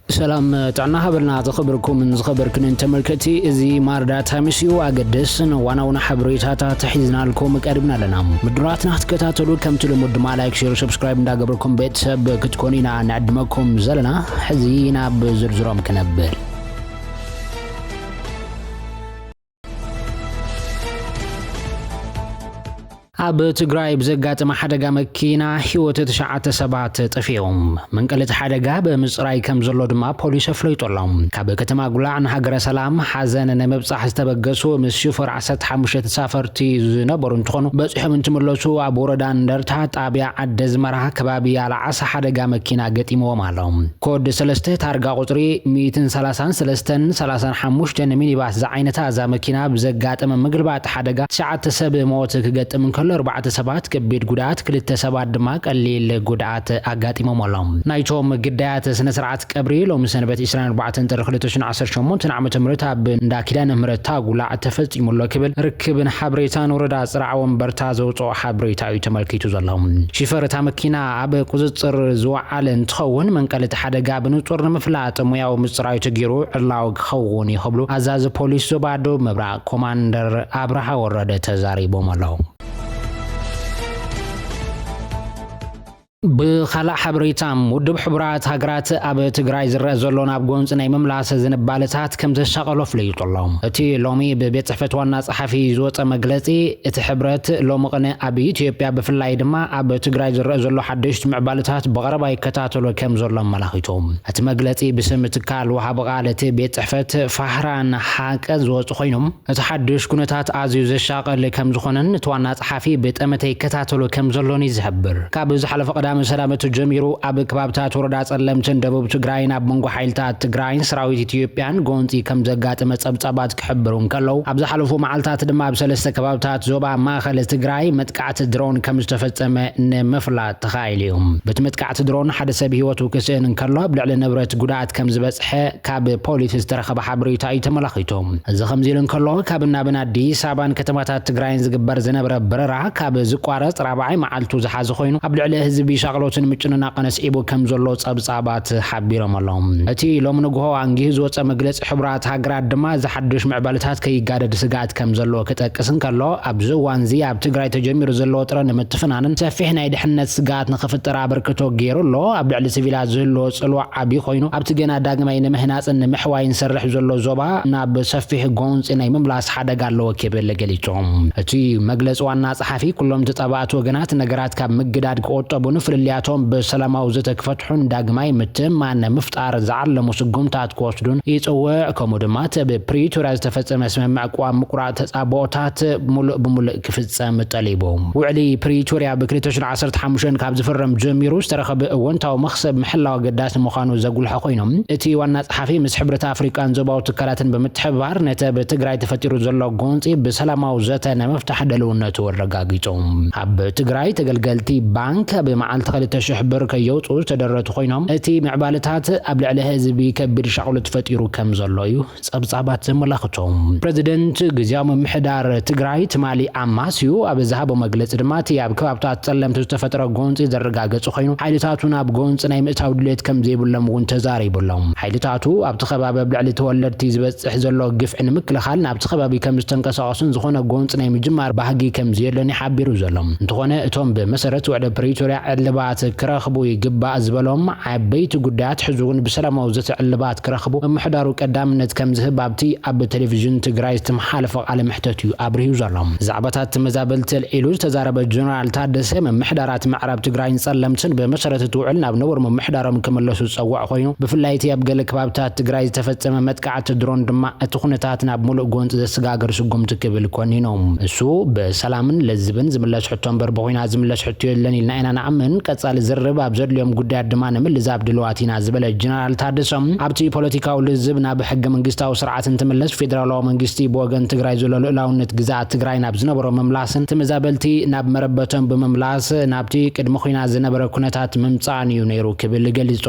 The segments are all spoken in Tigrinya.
ሰላም ጥዕና ሃበልና ዝኸበርኩምን ዝኸበርክንን ተመልከቲ፣ እዚ ማርዳ ታይምስ እዩ። ኣገደስን ዋናውን ሓበሬታታት ሒዝናልኩም ቀሪብና ኣለና። ምድራትና ክትከታተሉ ከምቲ ልሙድ ድማ ላይክ፣ ሼር፣ ሰብስክራይብ እንዳገበርኩም ቤተሰብ ክትኮኑ ኢና ንዕድመኩም ዘለና። ሕዚ ናብ ዝርዝሮም ክነብል። ኣብ ትግራይ ብዘጋጠመ ሓደጋ መኪና ህይወት ትሽዓተ ሰባት ጠፊኦም። መንቀሊ እቲ ሓደጋ ብምፅራይ ከም ዘሎ ድማ ፖሊስ ኣፍሊጡ ኣሎ። ካብ ከተማ ጉላዕ ንሃገረ ሰላም ሓዘን ንምብፃሕ ዝተበገሱ ምስ ሽፈር ዓሰርተ ሓሙሽተ ተሳፈርቲ ዝነበሩ እንትኾኑ፣ በፂሖም እንትምለሱ ኣብ ወረዳ እንደርታ ጣብያ ዓዲ ዝመራ ከባቢ ኣልዓሳ ሓደጋ መኪና ገጢምዎም ኣሎ። ኮድ ሰለስተ ታርጋ ቁፅሪ ሚእትን ሰላሳን ሰለስተን ሰላሳን ሓሙሽተን ሚኒባስ ዝዓይነታ እዛ መኪና ብዘጋጠመ ምግልባጥ ሓደጋ ትሽዓተ ሰብ ሞት ክገጥም እንከሎ፣ ኣርባዕተ ሰባት ከቢድ ጉድኣት፣ ክልተ ሰባት ድማ ቀሊል ጉድኣት ኣጋጢሞም ኣሎ። ናይቶም ግዳያት ስነ ስርዓት ቀብሪ ሎሚ ሰንበት ዕስራን ኣርባዕተን ጥሪ ክልተ ሽሕን ዓሰርተ ሸሞንተን ዓመተ ምህረት ኣብ እንዳ ኪዳነ ምህረት ታጉላዕ ተፈጺሙ ኣሎ ክብል ርክብን ሓበሬታን ወረዳ ጽርዓ ወንበርታ ዘውጽኦ ሓበሬታ እዩ ተመልኪቱ ዘሎ። ሽፈር እታ መኪና ኣብ ቁጽጽር ዝወዓለ እንትኸውን፣ መንቀሊ እቲ ሓደጋ ብንጹር ንምፍላጥ ሞያዊ ምጽራይ ተገይሩ ዕላዊ ክኸውን እዩ ክብሉ ኣዛዚ ፖሊስ ዞባ ደቡብ ምብራቕ ኮማንደር ኣብርሃ ወረደ ተዛሪቦም ኣለዉ። ብኻልእ ሓበሬታ፣ ውድብ ሕቡራት ሃገራት ኣብ ትግራይ ዝረአ ዘሎ ናብ ጎንፂ ናይ ምምላስ ዝንባለታት ከም ዘሻቐሎ ኣፍሊጡ ኣሎ። እቲ ሎሚ ብቤት ጽሕፈት ዋና ጸሓፊ ዝወጸ መግለጺ፣ እቲ ሕብረት ሎሚ ቅነ ኣብ ኢትዮጵያ ብፍላይ ድማ ኣብ ትግራይ ዝረአ ዘሎ ሓደሽቲ ምዕባለታት ብቐረባ ይከታተሎ ከም ዘሎ ኣመላኺቱ። እቲ መግለጺ ብስም ትካል ወሃቢ ቃል እቲ ቤት ጽሕፈት ፋህራን ሓቀ ዝወጹ ኮይኖም፣ እቲ ሓድሽ ኩነታት ኣዝዩ ዘሻቕል ከም ዝኾነን እቲ ዋና ጸሓፊ ብጠመተ ይከታተሎ ከም ዘሎን እዩ ዝሕብር። ካብ ዝሓለፈ ቀዳመ ሰላመቱ ጀሚሩ ኣብ ከባብታት ወረዳ ጸለምትን ደቡብ ትግራይን ኣብ መንጎ ሓይልታት ትግራይን ሰራዊት ኢትዮጵያን ጎንፂ ከም ዘጋጠመ ጸብጻባት ክሕብሩ እንከለዉ፣ ኣብ ዝሓለፉ መዓልታት ድማ ኣብ ሰለስተ ከባብታት ዞባ ማእኸል ትግራይ መጥቃዕቲ ድሮን ከም ዝተፈጸመ ንምፍላጥ ተኻኢሉ እዩ። በቲ መጥቃዕቲ ድሮን ሓደ ሰብ ህይወቱ ክስእን እንከሎ፣ ኣብ ልዕሊ ንብረት ጉድኣት ከም ዝበጽሐ ካብ ፖሊስ ዝተረኸበ ሓበሬታ እዩ ተመላኺቱ። እዚ ከምዚ ኢሉ እንከሎ፣ ካብን ናብን ኣዲስ ኣበባን ከተማታት ትግራይን ዝግበር ዝነበረ በረራ ካብ ዝቋረጽ ራብዓይ መዓልቱ ዝሓዘ ኮይኑ፣ ኣብ ልዕሊ ህዝቢ ሻቕሎትን ምጭንናቕን ኣስዒቡ ከም ዘሎ ጸብጻባት ሓቢሮም ኣለዉ። እቲ ሎሚ ንግሆ ኣንጊሁ ዝወጸ መግለጺ ሕቡራት ሃገራት ድማ፣ እዚ ሓድሽ ምዕባለታት ከይጋደድ ስግኣት ከም ዘለዎ ክጠቅስ እንከሎ፣ ኣብዚ እዋን እዚ ኣብ ትግራይ ተጀሚሩ ዘሎ ወጥረ ንምትፍናንን ሰፊሕ ናይ ድሕነት ስግኣት ንኽፍጠር ኣበርክቶ ገይሩ ኣሎ። ኣብ ልዕሊ ሲቪላት ዝህልዎ ጽልዋ ዓቢ ኮይኑ፣ ኣብቲ ገና ዳግማይ ንምህናጽን ንምሕዋይን ዝሰርሕ ዘሎ ዞባ ናብ ሰፊሕ ጎንጺ ናይ ምምላስ ሓደጋ ኣለዎ ክብል ገሊጹ። እቲ መግለጺ ዋና ጸሓፊ፣ ኩሎም ተጻባእቲ ወገናት ነገራት ካብ ምግዳድ ክቆጠቡን ፍልልያቶም ብሰላማዊ ዘተ ክፈትሑን ዳግማይ ምትእምማን ንምፍጣር ዝዓለሙ ስጉምታት ክወስዱን ይጽውዕ። ከምኡ ድማ እቲ ኣብ ፕሪቶርያ ዝተፈጸመ ስምምዕ ቅዋም ምቁራጽ ተጻብኦታት ሙሉእ ብሙሉእ ክፍጸም ጠሊቡ። ውዕሊ ፕሪቶርያ ብ ክልተ ሽሕን ዓሰርተ ሓሙሽተን ካብ ዝፍረም ጀሚሩ ዝተረኸበ እወንታዊ መኽሰብ ምሕላው ኣገዳሲ ምዃኑ ዘጉልሐ ኮይኖም፣ እቲ ዋና ጸሓፊ ምስ ሕብረት ኣፍሪቃን ዞባዊ ትካላትን ብምትሕብባር ነቲ ኣብ ትግራይ ተፈጢሩ ዘሎ ጎንጺ ብሰላማዊ ዘተ ንምፍታሕ ድልውነቱ ኣረጋጊጹ። ኣብ ትግራይ ተገልገልቲ ባንክ ኣብ መዓልቲ ክልተ ሽሕ ብር ከየውጽኡ ዝተደረቱ ኮይኖም፣ እቲ ምዕባለታት ኣብ ልዕሊ ህዝቢ ከቢድ ሻቕሎት ፈጢሩ ከም ዘሎ እዩ ጸብጻባት ዘመላኽቱ። ፕረዚደንት ግዝያዊ ምምሕዳር ትግራይ ትማሊ ኣማስዩ ኣብ ዝሃቦ መግለጺ ድማ፣ እቲ ኣብ ከባብታት ጸለምቲ ዝተፈጠረ ጎንጺ ዘረጋገጸ ኮይኑ፣ ሓይልታቱ ናብ ጎንጺ ናይ ምእታው ድሌት ከም ዘይብሎም እውን ተዛሪቡ ኣሎ። ሓይልታቱ ኣብቲ ከባቢ ኣብ ልዕሊ ተወለድቲ ዝበጽሕ ዘሎ ግፍዒ ንምክልኻል ናብቲ ከባቢ ከም ዝተንቀሳቐሱን ዝኾነ ጎንጺ ናይ ምጅማር ባህጊ ከም ዘየሎን እዩ ሓቢሩ ዘሎ። እንተኾነ፣ እቶም ብመሰረት ውዕሊ ፕሪቶርያ ዕልባት ክረኽቡ ይግባእ ዝበሎም ዓበይቲ ጉዳያት፣ ሕዚ እውን ብሰላማዊ ዘተ ዕልባት ክረኽቡ ምምሕዳሩ ቀዳምነት ከም ዝህብ ኣብቲ ኣብ ቴሌቪዥን ትግራይ ዝተመሓለፈ ቃለ መሕተት እዩ ኣብሪሁ ዘሎ። ዛዕባታት ተመዛበልቲ ኣልዒሉ ዝተዛረበ ጀነራል ታደሰ፣ ምምሕዳራት ምዕራብ ትግራይን ጸለምትን ብመሰረት እቲ ውዕል ናብ ነበር ምምሕዳሮም ክምለሱ ዝጸውዐ ኮይኑ፣ ብፍላይ እቲ ኣብ ገለ ከባብታት ትግራይ ዝተፈጸመ መጥቃዕቲ ድሮን ድማ እቲ ኩነታት ናብ ሙሉእ ጎንፂ ዘሰጋግር ስጉምቲ ክብል ኮኒኑ። እሱ፣ ብሰላምን ለዝብን ዝምለስ ሕቶ እምበር ብኹናት ዝምለስ ሕቶ የለን ኢልና ኢና ንኣምን። ቀጻሊ ዝርርብ ኣብ ዘድልዮም ጉዳያት ድማ ንምልዛብ ድልዋት ኢና ዝበለ ጀነራል ታደሰ፣ ኣብቲ ፖለቲካዊ ልዝብ ናብ ሕገ መንግስታዊ ስርዓት እንትምለስ፣ ፌደራላዊ መንግስቲ ብወገን ትግራይ ዘሎ ልኡላውነት ግዝኣት ትግራይ ናብ ዝነበሮ ምምላስን ተመዛበልቲ ናብ መረበቶም ብምምላስ ናብቲ ቅድሚ ኹናት ዝነበረ ኩነታት ምምፃእን እዩ ነይሩ ክብል ገሊጹ።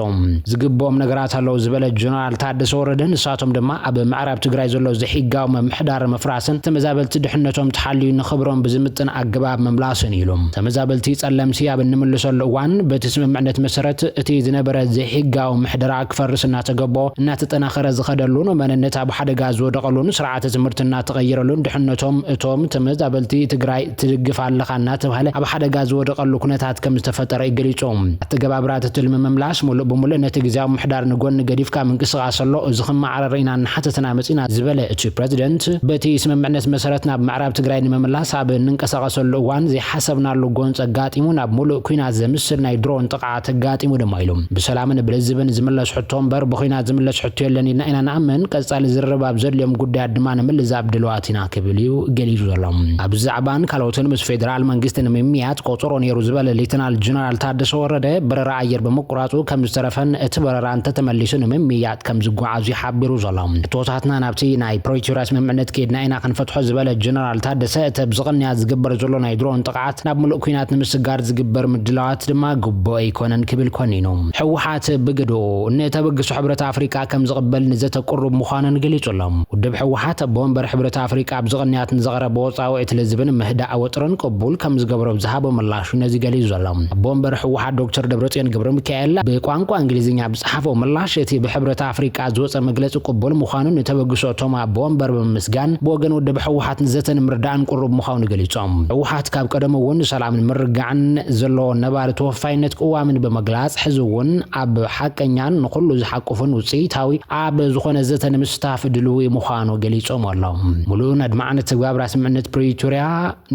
ዝግብኦም ነገራት ኣለዉ ዝበለ ጀነራል ታደሰ ወረደ፣ ንሳቶም ድማ ኣብ ምዕራብ ትግራይ ዘሎ ዘይሕጋዊ ምምሕዳር ምፍራስን ተመዛበልቲ ድሕነቶም ተሓልዩ ንኽብሮም ብዝምጥን ኣገባብ ምምላስን ኢሉ። ተመዛበልቲ ጸለምቲ ኣብ እንምልሰሉ እዋን በቲ ስምምዕነት መሰረት እቲ ዝነበረ ዘይሕጋዊ ምሕደራ ክፈርስ እናተገቦ እናተጠናኸረ ዝኸደሉን መንነት ኣብ ሓደጋ ዝወደቐሉን ስርዓተ ትምህርቲ እናተቐየረሉን ድሕነቶም እቶም ተመዛበልቲ ትግራይ ትድግፍ ኣለኻ እናተባህለ ኣብ ሓደጋ ዝወደቐሉ ኩነታት ከም ዝተፈጠረ እዩ ገሊጹ። ኣተገባብራ እቲ ትልሚ ምምላስ ሙሉእ ብሙሉእ ነቲ ግዝያዊ ምሕዳር ንጎኒ ገዲፍካ ምንቅስቓስ ኣሎ፣ እዚ ክመዓረር ኢና እናሓተትና መጺና ዝበለ እቲ ፕረዚደንት፣ በቲ ስምምዕነት መሰረት ናብ ምዕራብ ትግራይ ንምምላስ ኣብ እንንቀሳቐሰሉ እዋን ዘይሓሰብናሉ ጎንፂ ኣጋጢሙ ናብ ሙሉእ ኩናት ዘምስል ናይ ድሮን ጥቕዓት ኣጋጢሙ ድማ ኢሉ። ብሰላምን ብልዝብን ዝምለስ ሕቶ እምበር ብኩናት ዝምለስ ሕቶ የለን ኢልና ኢና ንኣምን። ቀጻሊ ዝርርብ ኣብ ዘድልዮም ጉዳያት ድማ ንምልዛብ ድልዋት ኢና ክብል እዩ ገሊጹ ዘሎ። ኣብዚ ዛዕባን ካልኦትን ምስ ፌደራል መንግስቲ ንምምያጥ ቆጸሮ ነይሩ ዝበለ ሌተናል ጀነራል ታደሰ ወረደ፣ በረራ ኣየር ብምቁራጹ ከም ዝተረፈን እቲ በረራ እንተተመሊሱ ንምምያጥ ከም ዝጓዓዙ እዩ ሓቢሩ ዘሎ። ሕቶታትና ናብቲ ናይ ፕሪቶርያ ስምምዕነት ከይድና ኢና ክንፈትሖ ዝበለ ጀነራል ታደሰ፣ እቲ ኣብዚ ቅንያት ዝግበር ዘሎ ናይ ድሮን ጥቕዓት ናብ ሙሉእ ኩናት ንምስጋር ዝግበር ምድላዋት ድማ ግቡእ ኣይኮነን ክብል ኮኒኑ። ህወሓት ብግድኡ ንተበግሶ ሕብረት ኣፍሪቃ ከም ዝቕበል ንዘተ ቅሩብ ምዃኑን ገሊጹ ኣሎ። ውድብ ህወሓት ኣቦ ወንበር ሕብረት ኣፍሪቃ ኣብዚ ቅንያት ንዘቕረቦ ጻውዒት ልዝብን ምህዳእ ወጥርን ቅቡል ከም ዝገብሮ ብዝሃቦ ምላሽ ነዚ ገሊጹ ዘሎ። ኣቦ ወንበር ህወሓት ዶክተር ደብረጽዮን ገብረ ሚካኤል ብቋንቋ እንግሊዝኛ ብዝጸሓፎ ምላሽ፣ እቲ ብሕብረት ኣፍሪቃ ዝወጸ መግለጺ ቅቡል ምዃኑ ንተበግሶ እቶም ኣቦ ወንበር ብምምስጋን፣ ብወገን ውድብ ህወሓት ንዘተ ንምርዳእን ቅሩብ ምዃኑ ገሊጾም። ህወሓት ካብ ቀደሙ እውን ሰላምን ምርግጋዕን ዘለዎ ነባሪ ተወፋይነት ቅዋምን ብምግላጽ፣ ሕዚ እውን ኣብ ሓቀኛን ንኹሉ ዝሓቁፍን ውጽኢታዊ ኣብ ዝኾነ ዘተ ንምስታፍ ድልዊ ምዃኑ ገሊጾም ኣለዉ። ሙሉእን ኣድማዕን ተግባብራ ስምምዕነት ፕሪቶርያ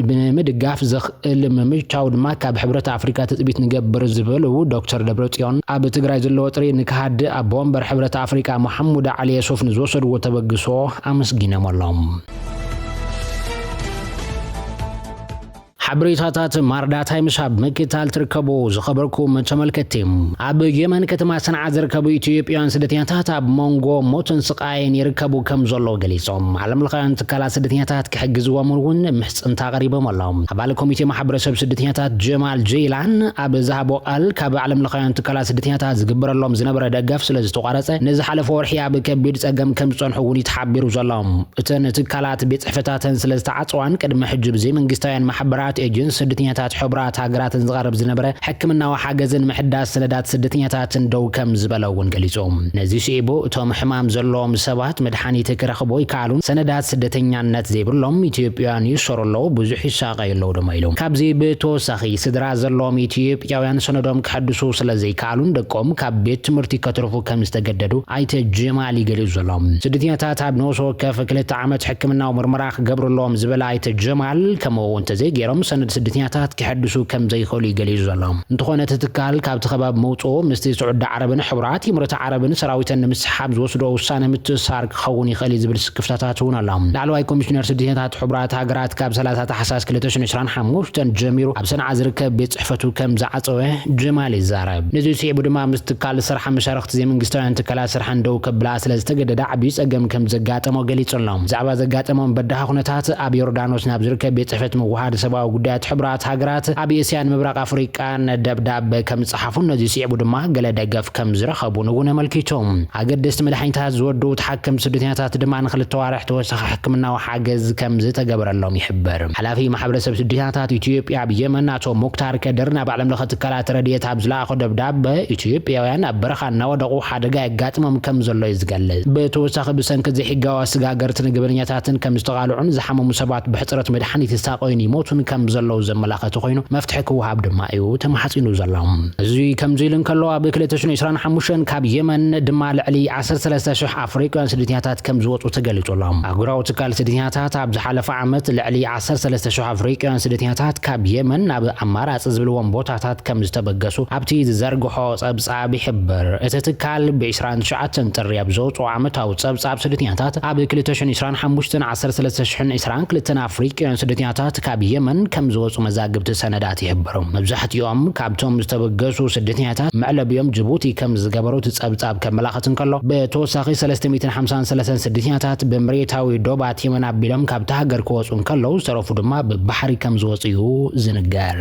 ብምድጋፍ ዘኽእል ምምቻው ድማ ካብ ሕብረት ኣፍሪካ ትጽቢት ንገብር ዝበሉ ዶክተር ደብረጽዮን፣ ኣብ ትግራይ ዘሎ ወጥሪ ንክሃድእ ኣቦ ወንበር ሕብረት ኣፍሪካ መሓሙድ ዓሊ የሱፍ ንዝወሰድዎ ተበግሶ ኣመስጊኖም ኣለዉ። ሓበሬታታት ማርዳ ታይምስ ኣብ ምክታል ትርከቡ። ዝኸበርኩም ተመልከትቲ፣ ኣብ የመን ከተማ ሰንዓ ዝርከቡ ኢትዮጵያውያን ስደተኛታት ኣብ መንጎ ሞትን ስቓይን ይርከቡ ከም ዘለዉ ገሊጾም። ዓለም ለኻውያን ትካላት ስደተኛታት ክሕግዝዎም እውን ምሕጽንታ ኣቕሪቦም ኣለዉ። ኣባል ኮሚቴ ማሕበረሰብ ስደተኛታት ጀማል ጀይላን ኣብ ዝሃቦ ቃል፣ ካብ ዓለም ለኻውያን ትካላት ስደተኛታት ዝግበረሎም ዝነበረ ደገፍ ስለ ዝተቋረጸ፣ ንዝሓለፈ ወርሒ ኣብ ከቢድ ጸገም ከም ዝጸንሑ እውን እዩ ተሓቢሩ ዘሎ። እተን ትካላት ቤት ጽሕፈታተን ስለ ዝተዓጽዋን ቅድሚ ሕጂ ብዘይመንግስታውያን ማሕበራት፣ ኤጀንሲ ስደተኛታት ሕቡራት ሃገራትን ዝቐርብ ዝነበረ ሕክምናዊ ሓገዝን ምሕዳስ ሰነዳት ስደተኛታትን ደው ከም ዝበለ እውን ገሊጹ። ነዚ ስዒቡ እቶም ሕማም ዘለዎም ሰባት መድሓኒት ክረኽቡ ኣይከኣሉን። ሰነዳት ስደተኛነት ዘይብሎም ኢትዮጵያውያን ይእሰሩ ኣለዉ፣ ብዙሕ ይሳቐዩ ኣለዉ ድማ ኢሉ። ካብዚ ብተወሳኺ ስድራ ዘለዎም ኢትዮጵያውያን ሰነዶም ከሐድሱ ስለ ዘይከኣሉን ደቆም ካብ ቤት ትምህርቲ ከትርፉ ከም ዝተገደዱ ኣይተ ጀማል ይገሊጹ ዘሎ። ስደተኛታት ኣብ ነፍሲ ወከፍ ክልተ ዓመት ሕክምናዊ ምርመራ ክገብርሎም ዝበለ ኣይተ ጀማል፣ ከምኡ እውን እንተዘይገይሮም ሰነድ ስደተኛታት ክሐድሱ ከም ዘይኽእሉ ይገሊጹ ዘሎ። እንተኾነ እቲ ትካል ካብቲ ከባቢ ምውጽኡ ምስቲ ስዑዲ ዓረብን ሕቡራት ኢምረት ዓረብን ሰራዊተን ንምስሓብ ዝወስዶ ውሳነ ምትእስሳር ክኸውን ይኽእል እዩ ዝብል ስክፍታታት እውን ኣሎ። ላዕለዋይ ኮሚሽነር ስደተኛታት ሕቡራት ሃገራት ካብ ሰላሳ ታሕሳስ ክልተ ሽሕን ዕስራን ሓሙሽተን ጀሚሩ ኣብ ሰንዓ ዝርከብ ቤት ጽሕፈቱ ከም ዝዓጸወ ጀማል ይዛረብ። ነዚ ስዒቡ ድማ ምስ ትካል ስራሕ መሻርኽቲ ዘይመንግስታውያን ትካላት ስራሕን ደው ከብላ ስለ ዝተገደደ ዓብዪ ጸገም ከም ዘጋጠሞ ገሊጹ ኣሎ። ብዛዕባ ዘጋጠሞም በዳሂ ኩነታት ኣብ ዮርዳኖስ ናብ ዝርከብ ቤት ጽሕፈት ምውሃድ ሰብኣዊ ጉዳያት ሕቡራት ሃገራት ኣብ እስያን ምብራቕ ኣፍሪቃን ደብዳበ ከም ዝጸሓፉን ነዚ ስዒቡ ድማ ገለ ደገፍ ከም ዝረኸቡን እውን ኣመልኪቱ። ኣገደስቲ መድሓኒታት ዝወዱ ተሓከምቲ ስደተኛታት ድማ ንክልተ ዋርሕ ተወሳኺ ሕክምናዊ ሓገዝ ከም ዝተገበረሎም ይሕበር። ሓላፊ ማሕበረሰብ ስደተኛታት ኢትዮጵያ ኣብ የመን ኣቶ ሙክታር ከድር ናብ ዓለም ለኸ ትካላት ረድኤት ኣብ ዝለኣኾ ደብዳበ፣ ኢትዮጵያውያን ኣብ በረኻ እናወደቑ ሓደጋ የጋጥሞም ከም ዘሎ እዩ ዝገልጽ። ብተወሳኺ ብሰንኪ ዘይሕጋዊ ኣሰጋገርቲ ንገበነኛታትን ከም ዝተቓልዑን ዝሓመሙ ሰባት ብሕፅረት መድሓኒት ይሳቐዩን ይሞቱን ከም ዘለዉ ዘመላኸተ ኮይኑ፣ መፍትሒ ክወሃብ ድማ እዩ ተማሕፂኑ ዘሎ። እዚ ከምዚ ኢሉ እንከሎ፣ ኣብ ክልተ ሽሕን ዕስራን ሓሙሽተን ካብ የመን ድማ ልዕሊ ዓሰርተ ሰለስተ ሽሕ ኣፍሪቃውያን ስደተኛታት ከም ዝወፁ ተገሊጹ ኣሎ። ኣህጉራዊ ትካል ስደተኛታት ኣብ ዝሓለፈ ዓመት ልዕሊ ዓሰርተ ሰለስተ ሽሕ ኣፍሪቃውያን ስደተኛታት ካብ የመን ናብ ኣማራጺ ዝብልዎም ቦታታት ከም ዝተበገሱ ኣብቲ ዝዘርግሖ ጸብጻብ ይሕብር። እቲ ትካል ብ ዕስራን ትሽዓተን ጥሪ ኣብ ዘውጽኦ ዓመታዊ ጸብጻብ ስደተኛታት፣ ኣብ ክልተ ሽሕን ዕስራን ሓሙሽተን ዓሰርተ ሰለስተ ሽሕን ዕስራን ክልተን ኣፍሪቃውያን ስደተኛታት ካብ የመን ከም ዝወጹ መዛግብቲ ሰነዳት ይሕብሩ። መብዛሕትኦም ካብቶም ዝተበገሱ ስደተኛታት መዕለቢኦም ጅቡቲ ከም ዝገበሩ እቲ ጸብጻብ ከመላኽት እንከሎ፣ ብተወሳኺ ሰለስተ ሚእትን ሓምሳን ሰለስተን ስደተኛታት ብመሬታዊ ዶባት የመን ኣቢሎም ካብታ ሃገር ክወጹ እንከለዉ፣ ዝተረፉ ድማ ብባሕሪ ከም ዝወጹ እዩ ዝንገር።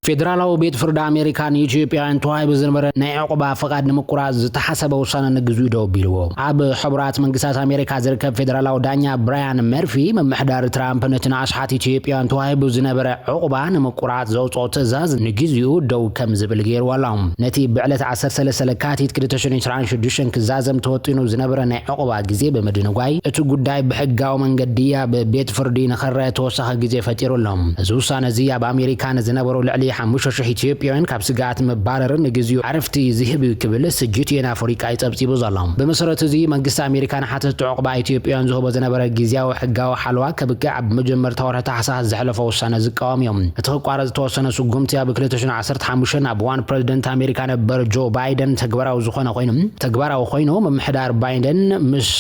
ፌደራላዊ ቤት ፍርዲ ኣሜሪካ ንኢትዮጵያውያን ተዋሂቡ ዝነበረ ናይ ዕቑባ ፍቓድ ንምቁራጽ ዝተሓሰበ ውሳነ ንግዚኡ ደው ኣቢልዎ። ኣብ ሕቡራት መንግስታት ኣሜሪካ ዝርከብ ፌደራላዊ ዳኛ ብራያን መርፊ፣ ምምሕዳር ትራምፕ ነቲ ንኣሽሓት ኢትዮጵያውያን ተዋሂቡ ዝነበረ ዕቑባ ንምቁራጽ ዘውጽኦ ትእዛዝ ንግዚኡ ደው ከም ዝብል ገይርዎ ኣሎ። ነቲ ብዕለት ዓሰርተ ሰለስተ ለካቲት ክልተ ሽሕን ዕስራን ሽዱሽተን ክዛዘም ተወጢኑ ዝነበረ ናይ ዕቑባ ግዜ ብምድንጓይ፣ እቲ ጉዳይ ብሕጋዊ መንገዲ ኣብ ቤት ፍርዲ ንኽረአ ተወሳኺ ግዜ ፈጢሩ ኣሎ። እዚ ውሳነ እዚ ኣብ ኣሜሪካ ንዝነበሩ ልዕሊ ሓሙሽተ ሽሕ ኢትዮጵያውያን ካብ ስግኣት መባረሪ ንግዚኡ ዕረፍቲ ዝህብ እዩ ክብል ሲ ጂ ቲ ኤን ኣፍሪቃ እዩ ጸብጺቡ ዘሎ። ብመሰረት እዚ መንግስቲ ኣሜሪካ ንሓተትቲ ዕቑባ ኢትዮጵያውያን ዝህቦ ዝነበረ ግዝያዊ ሕጋዊ ሓለዋ ከብቅዕ ኣብ መጀመርታ ወርሒ ታሕሳስ ዘሕለፎ ውሳነ ዝቃወም እዩ። እቲ ክቋረጽ ዝተወሰነ ስጉምቲ ኣብ ክልተ ሽሕን ዓሰርተ ሓሙሽተን ኣብ እዋን ፕረዚደንት ኣሜሪካ ነበር ጆ ባይደን ተግባራዊ ዝኾነ ኮይኑ፣ ተግባራዊ ኮይኑ፣ ምምሕዳር ባይደን ምስ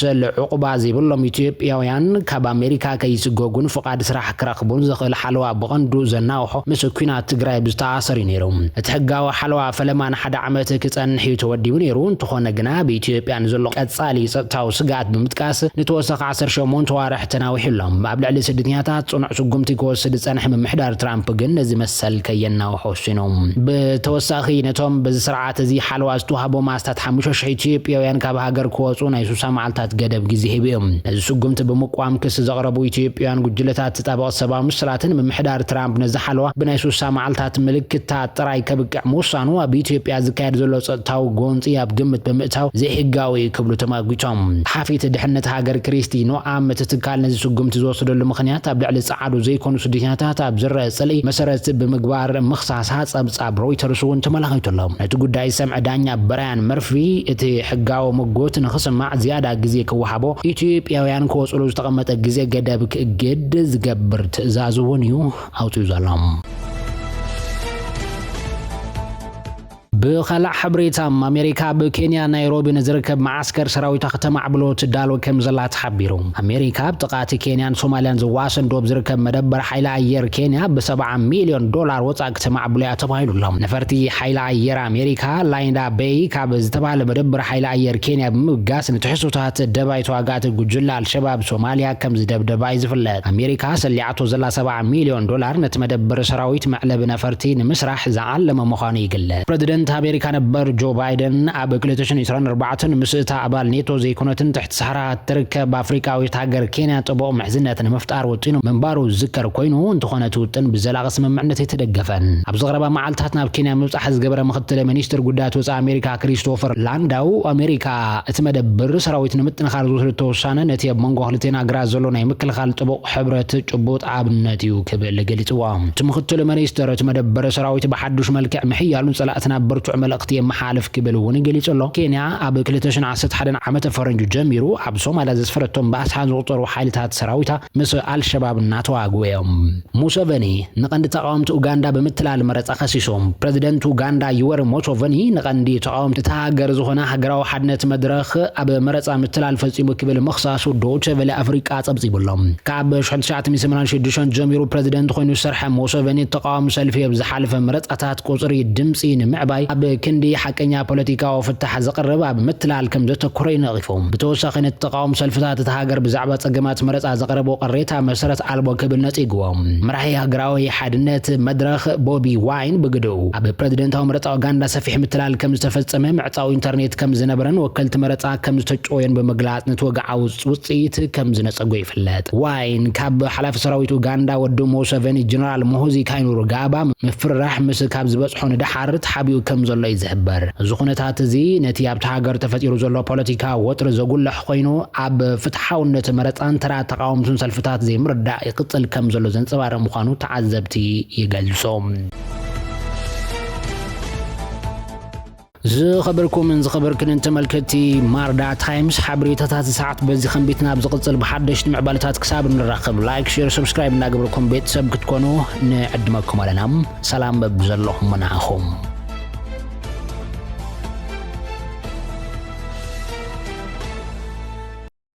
ዕቑባ ዘይብሎም ኢትዮጵያውያን ካብ ኣሜሪካ ከይስጎጉን ፍቓድ ስራሕ ክረኽቡን ዘኽእል ሓለዋ ብቐንዱ ዘናውሖ ምስ ኩናት ትግራይ ብዝተኣሳሰር እዩ ነይሩ። እቲ ሕጋዊ ሓለዋ ፈለማ ንሓደ ዓመት ክጸንሕ እዩ ተወዲቡ ነይሩ። እንተኾነ ግና ብኢትዮጵያ ንዘሎ ቀጻሊ ጸጥታዊ ስግኣት ብምጥቃስ ንተወሳኺ ዓሰርተ ሸሞንተ ዋርሕ ተናዊሑ ኣሎ። ኣብ ልዕሊ ስደተኛታት ጽኑዕ ስጉምቲ ክወስድ ዝጸንሐ ምምሕዳር ትራምፕ ግን ነዚ መሰል ከየናውሖ ወሲኑ። ብተወሳኺ ነቶም በዚ ስርዓት እዚ ሓለዋ ዝተዋህቦም ኣስታት ሓሙሽተ ሽሕ ኢትዮጵያውያን ካብ ሃገር ክወጹ ናይ ሱሳ መዓልታት ገደብ ግዜ ሂቡ እዩ። ነዚ ስጉምቲ ብምቋም ክሲ ዘቕረቡ ኢትዮጵያውያን ጉጅለታት ተጣበቕቲ ሰብኣዊ መሰላትን ምምሕዳር ትራምፕ ነዚ ሓለዋ ብናይ ሱሳ መዓልታት ምልክታት ጥራይ ከብቅዕ ምውሳኑ ኣብ ኢትዮጵያ ዝካየድ ዘሎ ጸጥታዊ ጎንጺ ኣብ ግምት ብምእታው ዘይሕጋዊ ክብሉ ተማጒቶም። ሓፊት ድሕነት ሃገር ክሪስቲ ኖኣም እቲ ትካል ነዚ ስጉምቲ ዝወሰደሉ ምኽንያት ኣብ ልዕሊ ጸዓዱ ዘይኮኑ ስደተኛታት ኣብ ዝረአ ጽልኢ መሰረት ብምግባር ምኽሳሳ ጸብጻብ ሮይተርስ እውን ተመላኺቱ ኣሎ። ነቲ ጉዳይ ዝሰምዐ ዳኛ ብራያን መርፊ እቲ ሕጋዊ ምጉት ንኽስማዕ ዝያዳ ግዜ ክወሃቦ ኢትዮጵያውያን ክወጽሉ ዝተቐመጠ ግዜ ገደብ ክእግድ ዝገብር ትእዛዝ እውን እዩ ኣውጺኡ ዘሎ። ብኻልእ ሓበሬታ፣ ኣሜሪካ ኣብ ኬንያ ናይሮቢ ንዝርከብ መዓስከር ሰራዊታ ከተማዕብሎ ትዳሎ ከም ዘላ ተሓቢሩ። ኣሜሪካ ኣብ ጥቓ እቲ ኬንያን ሶማልያን ዝዋሰን ዶብ ዝርከብ መደበር ሓይሊ ኣየር ኬንያ ብሰብዓ ሚልዮን ዶላር ወጻኢ ከተማዕብሎ እያ ተባሂሉ ኣሎ። ነፈርቲ ሓይሊ ኣየር ኣሜሪካ ላይንዳ ቤይ ካብ ዝተባህለ መደበር ሓይሊ ኣየር ኬንያ ብምብጋስ ንትሕዝቶታት ደባይ ተዋጋእቲ ጉጅለ ኣልሸባብ ሶማልያ ከም ዝደብደባ እዩ ዝፍለጥ። ኣሜሪካ ሰሊዓቶ ዘላ ሰብዓ ሚልዮን ዶላር ነቲ መደበር ሰራዊት መዕለቢ ነፈርቲ ንምስራሕ ዝዓለመ ምዃኑ ይግለጽ። ፕረዚደንት ኣሜሪካ ነበር ጆ ባይደን ኣብ ክልተ ሽሕን ዕስራን ኣርባዕተን ምስ እታ ኣባል ኔቶ ዘይኮነትን ትሕቲ ሰሃራ ትርከብ ኣፍሪቃዊት ሃገር ኬንያ ጥቡቕ ምሕዝነት ንምፍጣር ወጢኑ ምንባሩ ዝዝከር ኮይኑ፣ እንተኾነ እቲ ውጥን ብዘላቒ ስምምዕነት ኣይተደገፈን። ኣብዚ ቀረባ መዓልታት ናብ ኬንያ ምብጻሕ ዝገበረ ምኽትል ሚኒስትር ጉዳያት ወጻኢ ኣሜሪካ ክሪስቶፈር ላንዳው፣ ኣሜሪካ እቲ መደብር ሰራዊት ንምጥንኻር ዝወሰደቶ ውሳነ ነቲ ኣብ መንጎ ክልቴን ሃገራት ዘሎ ናይ ምክልኻል ጥቡቕ ሕብረት ጭቡጥ ኣብነት እዩ ክብል ገሊጽዎ። እቲ ምኽትል ሚኒስትር እቲ መደበር ሰራዊት ብሓዱሽ መልክዕ ምሕያሉን ጸላእትና ብርቱዕ መልእኽቲ የመሓላልፍ ክብል እውን ገሊጹ ኣሎ። ኬንያ ኣብ ክልተ ሽሕን ዓሰርተ ሓደን ዓመተ ፈረንጂ ጀሚሩ ኣብ ሶማልያ ዘስፈረቶም ብኣስሓት ዝቑጸሩ ሓይልታት ሰራዊታ ምስ ኣልሸባብ እናተዋግኡ እዮም። ሙሰቨኒ ንቐንዲ ተቓወምቲ ኡጋንዳ ብምትላል መረጻ ከሲሶም። ፕረዚደንት ኡጋንዳ ዩወሪ ሙሰቨኒ ንቐንዲ ተቓወምቲ እታ ሃገር ዝኾነ ሃገራዊ ሓድነት መድረኽ ኣብ መረጻ ምትላል ፈጺሙ ክብል ምኽሳሱ ዶቼ ቬለ ኣፍሪቃ ጸብጺቡ ኣሎ። ካብ ሽሕን ትሽዓተ ሚእትን ሰማንያን ሽዱሽተን ጀሚሩ ፕረዚደንት ኮይኑ ዝሰርሐ ሙሰቨኒ ተቓዋሚ ሰልፊ ኣብ ዝሓለፈ መረጻታት ቁጽሪ ድምጺ ንምዕባይ ኣብ ክንዲ ሓቀኛ ፖለቲካዊ ፍታሕ ዘቕርብ ኣብ ምትላል ከም ዘተኮረ እዩ ነቒፉ። ብተወሳኺ ነቲ ተቓዋሚ ሰልፍታት እታ ሃገር ብዛዕባ ጸገማት መረጻ ዘቕረቦ ቅሬታ መሰረት ኣልቦ ክብል ነጺግዎ። መራሒ ሃገራዊ ሓድነት መድረኽ ቦቢ ዋይን ብግደኡ ኣብ ፕረዚደንታዊ መረጻ ኡጋንዳ ሰፊሕ ምትላል ከም ዝተፈጸመ፣ ምዕጻው ኢንተርኔት ከም ዝነበረን ወከልቲ መረጻ ከም ዝተጨወዮን ብምግላጽ ነቲ ወግዓዊ ውጽ-፣ ውጽኢት ከም ዝነጸጎ ይፍለጥ። ዋይን ካብ ሓላፊ ሰራዊት ኡጋንዳ ወዲ ሙሰቨኒ ጀነራል ሙሁዚ ካይኑሩጋባ ምፍርራሕ ምስ ካብ ዝበጽሖ ንደሓር ተሓቢኡ ከም ዘሎ እዩ ዝሕበር። እዚ ኩነታት እዚ ነቲ ኣብቲ ሃገር ተፈጢሩ ዘሎ ፖለቲካ ወጥሪ ዘጉልሕ ኮይኑ፣ ኣብ ፍትሓውነት መረጻን ተራ ተቓወምቱን ሰልፍታት ዘይምርዳእ ይቕጽል ከም ዘሎ ዘንጸባርቕ ምዃኑ ተዓዘብቲ ይገልጹ። ዝኸበርኩምን ዝኸበርክንን ተመልከትቲ ማርዳ ታይምስ፣ ሓበሬታታት ሰዓት በዚ ከንቢትና። ኣብ ዝቕጽል ብሓደሽቲ ምዕባለታት ክሳብ ንራኸብ፣ ላይክ፣ ሼር፣ ሰብስክራይብ እናገበርኩም ቤተሰብ ክትኮኑ ንዕድመኩም ኣለና። ሰላም በብዘለኹም ንዓኹም።